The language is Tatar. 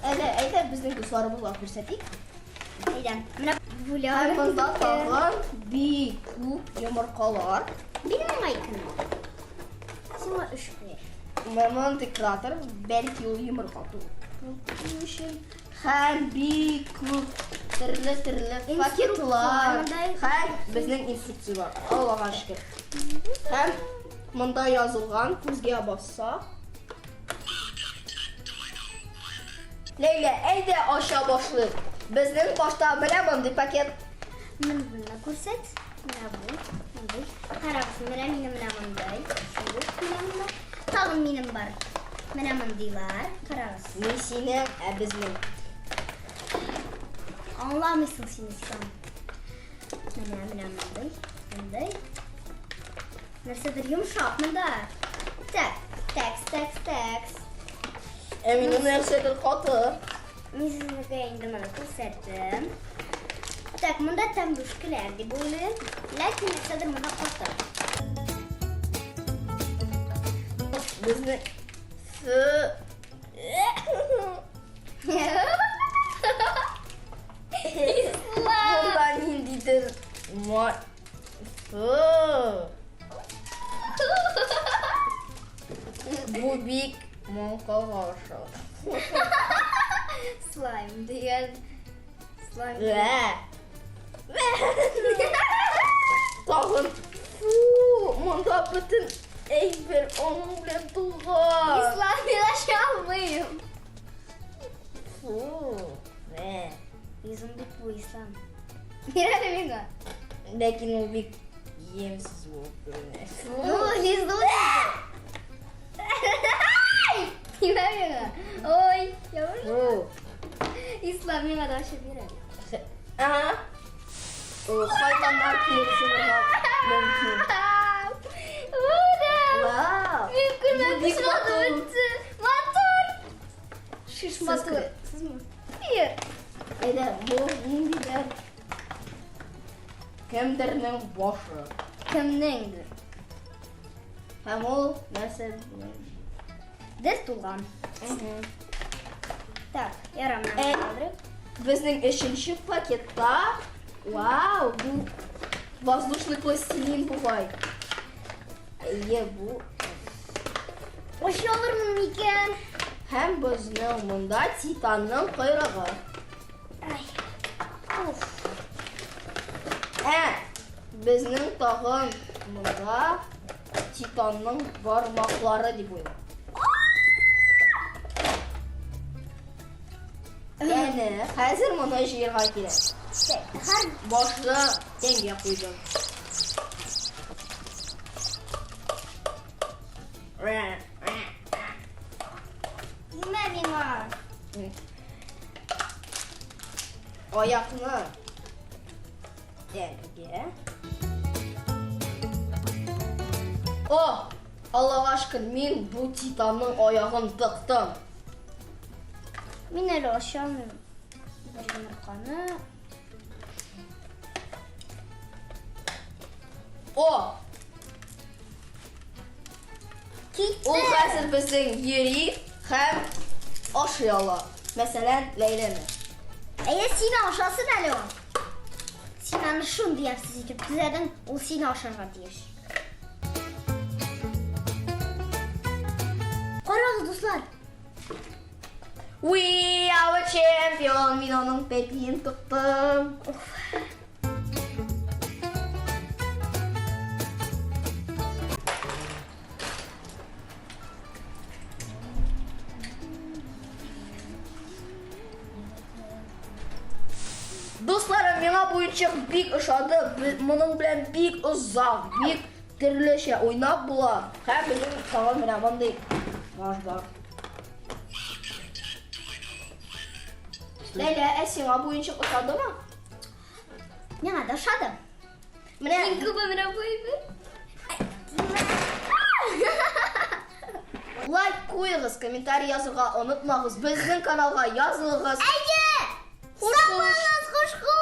Әле әйдә безнең дусларыбызга күрсәтик. Әйдә. Менә бүлә. Һәм монда тагын бик күп йомыркалар. Бир миңа икене. Сиңа өч куяр. Менә мондый кратер, бәлки ул йомырка тутыру өчен. Һәм бик күп төрле-төрле пакетлар. Һәм безнең инструкцияләр. Аллага шөкер. Һәм монда язылган күзгә бассак, Ләйлә, әйдә ача башлыйк. Безнең башта менә мондый пакет. Менә моны күрсәт. Менә бу. Мондый. Карагыз, менә минем менә мондый. Юк, менә монда. Тагын минем бар. Менә мондыйлар. Карагыз. Ни синең, ә безнең. Аңламыйсың син, Ислам. Менә, менә мондый. Мондый. Нәрсәдер йомшак монда. Так, такс, такс, такс. Ә минем нәрсәдер каты. Мин сезгә инде моны күрсәттем. Так, монда тәмлүшкәләр дип уйлыйм. Ләкин нәрсәдер монда каты. Безне Монда ниндидер май. Фу. Бу бик маңкага ошап. Слайм дигән. Слайм. Тагын. Фу, монда бөтен әйбер аның белән тулган. Ислам, мин ача алмыйм. Фу. Вә. Йөзең бит бу, Ислам. Бир әле миңа. Ләкин ул бик ямьсез булып күренә. Ну, лизну. Тимә миңа. Ой, явыр. Фу. Ислам миңа да ачып бир әле. Ага. Хайваннар килеп чыгарга мөмкин. Ура! Вау! Мин күрмәм, Бу бик матур. Матур! Шиш Сез матур. Сезме? Бир. Әйдә, бу ниндидер кемдернең башы. Кемнеңдер? Һәм ул нәрсә? Дер тулган. Так, ярар, менә калдырыйк. Безнең өченче пакетта, вау, бу воздушный пластилин бугай. Әйе, бу. Ача алырмын микән? Һәм безнең монда титанның койрыгы. Ай. Уф. Ә, безнең тагын монда титанның бармаклары дип уйлыйм. Әнә, хәзер моны җыярга кирәк. Һәр Башны тәнгә куйдым. Тимә миңа. Аякны тәнгә. О, Аллага шөкер, мин бу титанның аягын тыктым. Мин әле ача алмыйм. Бер йомырканы. О, Китте. Ул хәзер безнең йөри һәм ашый ала. Мәсәлән, Ләйләне. Әйе, сине ашасын әле ул. Син аны шундый ямьсез итеп төзәдең, ул сине ашарга тиеш. Карагыз, дуслар. We are a champion. Мин аның пәпиен тоттым. Дусларым, миңа бу уенчык бик ошады. Моның белән бик озак, бик төрлечә уйнап була. Һәм безнең тагын менә мондый баш бар. Ләйлә, ә сиңа бу уенчык ошадымы? Миңа да ошады. Менә Иң күбе менә бу әйбер. Лайк куегыз, комментарий язырга онытмагыз. Безнең каналга язылыгыз. Әйе! Хуш-хуш! Хуш-хуш!